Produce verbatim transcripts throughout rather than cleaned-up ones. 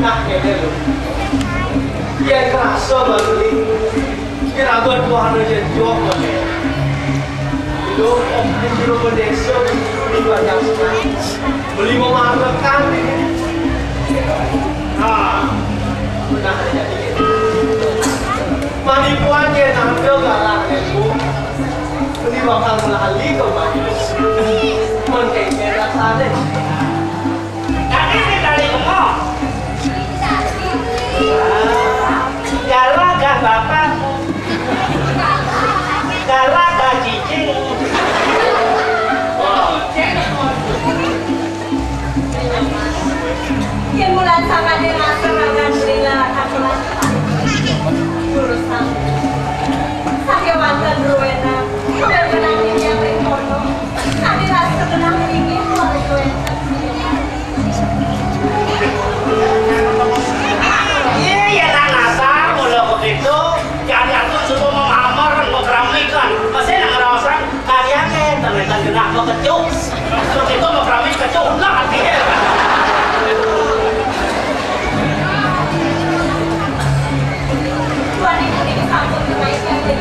Nah, kéné lho. Yén krasa, Bang Uli, kira-kira tuan aja jawab, Bang. Lho, kok disuruh bendesa, disuruh beli banyak sekali. Beli memamerkan ini. Nah, benar aja dikit. Manipuan ya, nanti galak, Bu. Ini bakal melali ke Bang. Mengkengke rasanya. Tapi ini tali kemok. Galak gak bapakmu? Galak gak cicingmu? Yén bulan sakadé master, alhamdulillah, aku lancar. Urusan. Sakéwanten ruwéna. Bener-bener yang ring kono. Kami rasa tenang ini, keluarga. Iya, ya, nak nasar, mula begitu. Jadi aku coba memamer, memberanikan. Masih nak ngerawasan, karyanya, ternyata genah mengecuk. Begitu memberanikan, kecuk lah hatinya. Tuan Ibu ini sampun menaiki aja.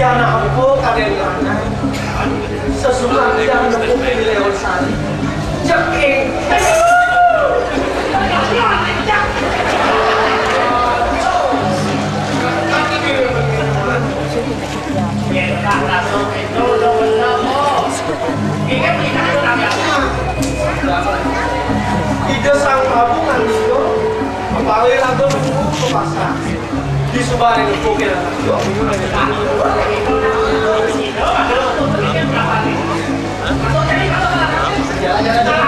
Ya, nah, apa kadén sesuka tidak menepuk ini lewat sari. Ceking. Ida Sang Prabu ngandika, kepawi raga minggu ke pasar. Di subané ngepukin anak. Yuk, minggu anak. Jalan-jalan.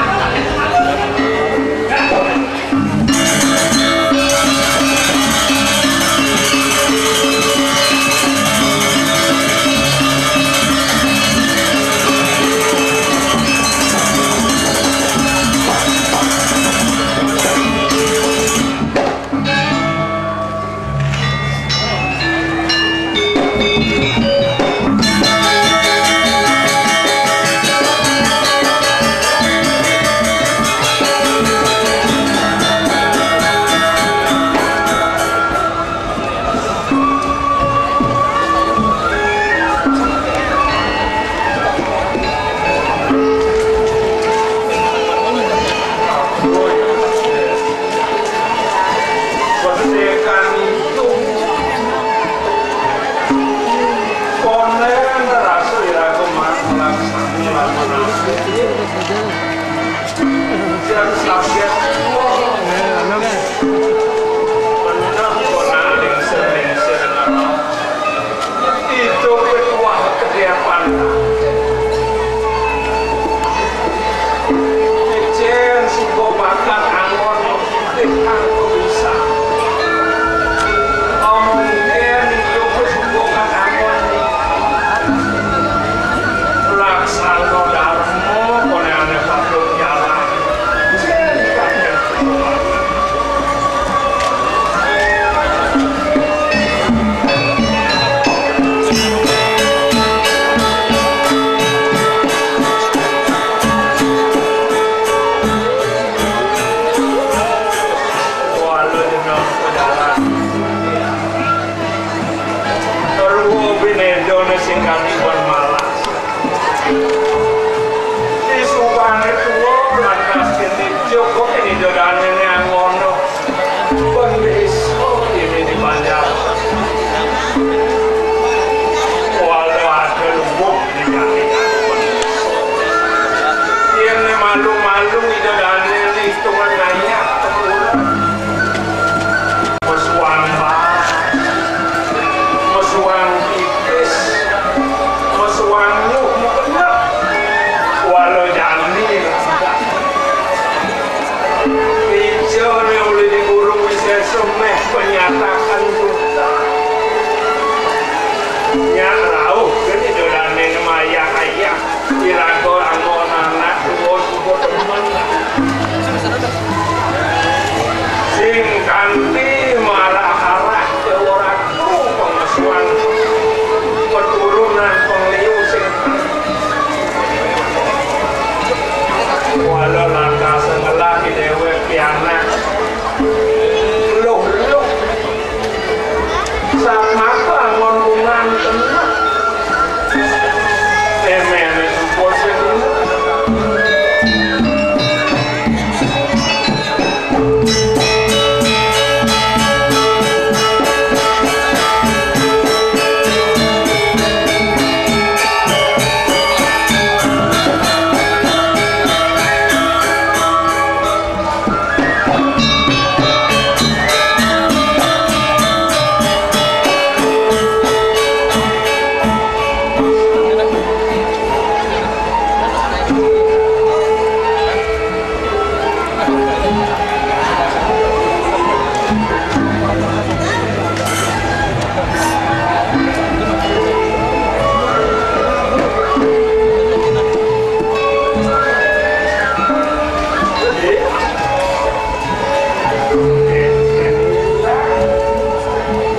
Ijone uli di guru wisesa meh penyatakan duta. Nyak rauh geni dolane ngemayah ayah. Iraga anggon anak tuwa suba demen. Sing kanti marah-arah Dewa Ratu pangesuan keturunan pangliu sing wala lantas ngelah dewek pianak. Luh-luh. Satmaka anggon bungan tenah. Emene suba sedina.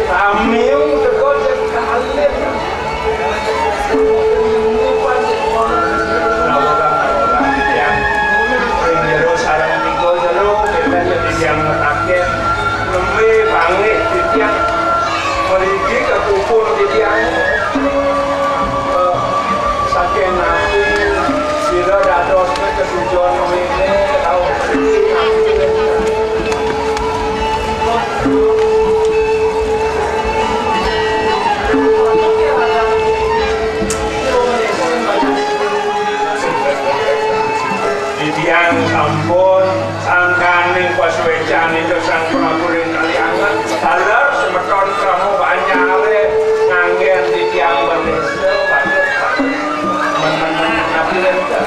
Tamiu teka jeg kalih. Ring jero sareng tiga jero, kita jadi tiang metaken. Nembe panggih titiang mriki ka kubur titiang. Eh, saking napi sira dados ketujuan ngene, tau mriki napi. Titiang sampun sangkaning pasuecan ida Sang Prabu ring Kalianget. Taler semeton krama Banjare nganggen titiang bendesa, patut, patut. Men-, men-, men-, napi wenten?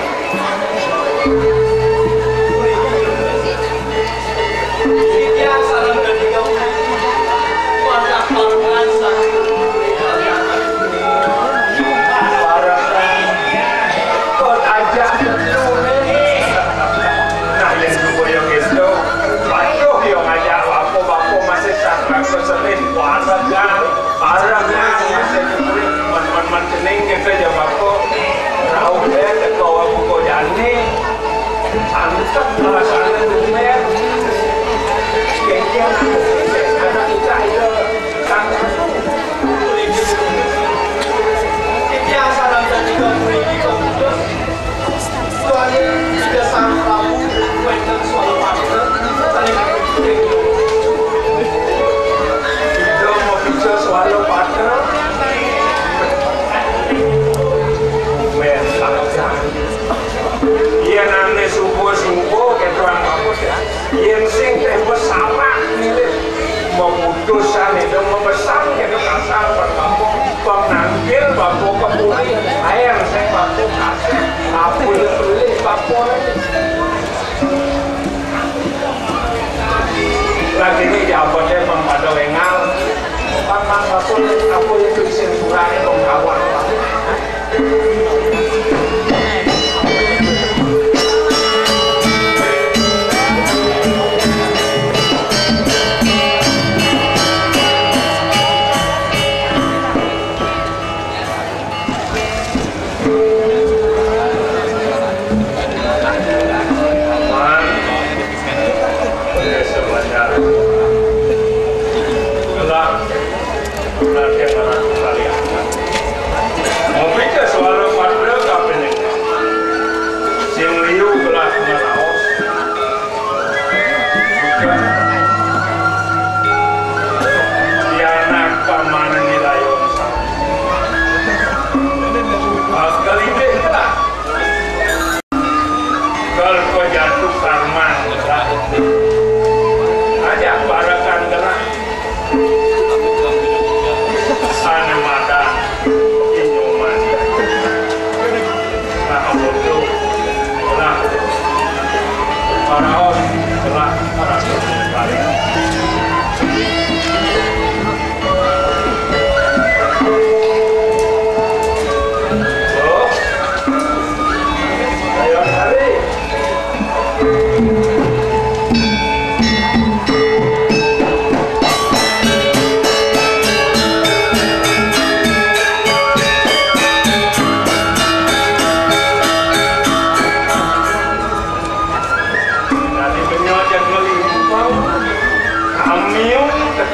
Titiang sareng dadi gembung. Wajah parengan saking Kalianget. Parengan. Kon ajak tetu, nih. Nah, yen supaya gitu, waduh, yo ngajak bapa-bapa masih sakral keselin, parengan, parengan, masih keselin, men-, men-, men cening kita ya bapa. Rauh deh, ketua buku jani, santet, rasanya lumer. Kengkeng, anak kita itu, santet. Yen ane subuh-subuh, ketuan kampus ya. Yen sing tempo salah milih, memutuskan itu, memesan itu kasar, berkampung, penganggil bapa kepuri, air sing bapa kasih, apa yang pilih bapa ini. Lagi ini jawabannya mempada lengal, paman apa yang, apa yang tulisin kurang itu kawan. Raden Ratu Kalianget. Mopike suara pada kapining. Sing liu gelah ngeraos. Pianak pamanen nilayon. Kalibih gelah. Kal pejatuh karma. Ajak barakan gelah.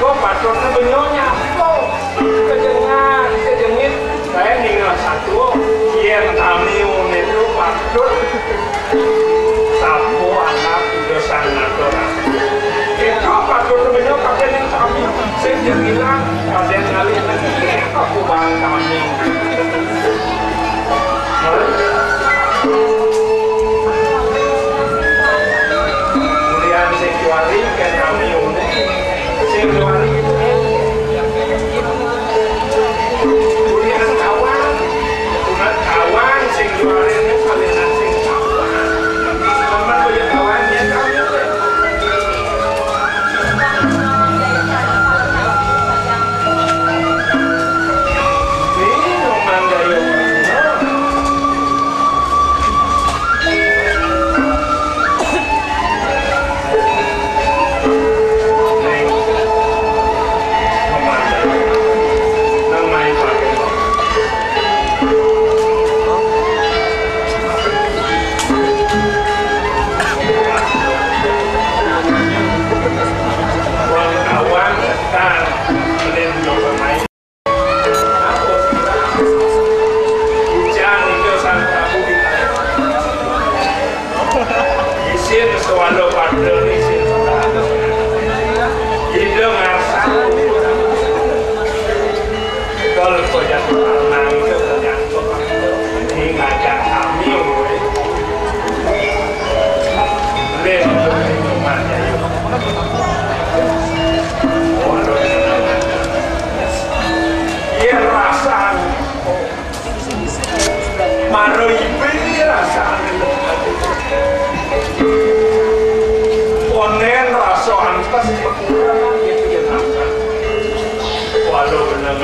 Patutné benya nyapa? Kejengah, kejengit. Saya ninggal satu, yén kami unin itu patut sapu anak Ida Sang Nata Ratu. Itu patut benya pakai ning kami. Sing jengilang, kadén ngalih nengké aku bang kami. Ulian sing juari kén kami unin. Sing juari. Ulian kawan. Sunat kawan sing juari ini salinan sing kawan. Teman punya kawan ya kami. Ini memang gaya. Isin sewalo pada isin. Ida ngarsa. Dol kojak tanang itu terjatuh. Ini ngajak kami, woi. Lén, lén, lén, lén. Yén rasa mara ibi rasa. Onén rasa antes kekurangan gitu ya, rasa. Waduh, bener.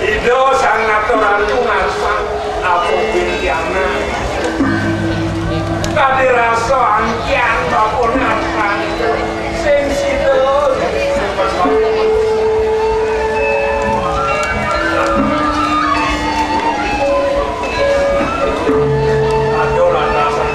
Ida Sang Nata Ratu ngarsa apa bintiana. Kadi rasa angkian bapun ngarsa. Sing sida. Aduh, lantasan.